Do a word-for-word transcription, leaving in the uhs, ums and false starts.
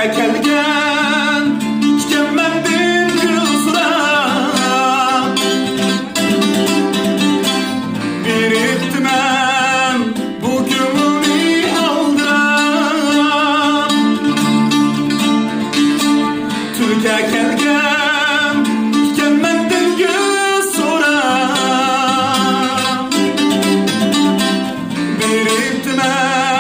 كەلگەن ئىكەن مەندىن گۈل سوراپ، بېرىپتىمەن بۇ كۆڭۈلنى ئالدىراپ. تۈركە كەلگەن ئىكەن مەندىن گۈل سوراپ، بېرىپتىمەن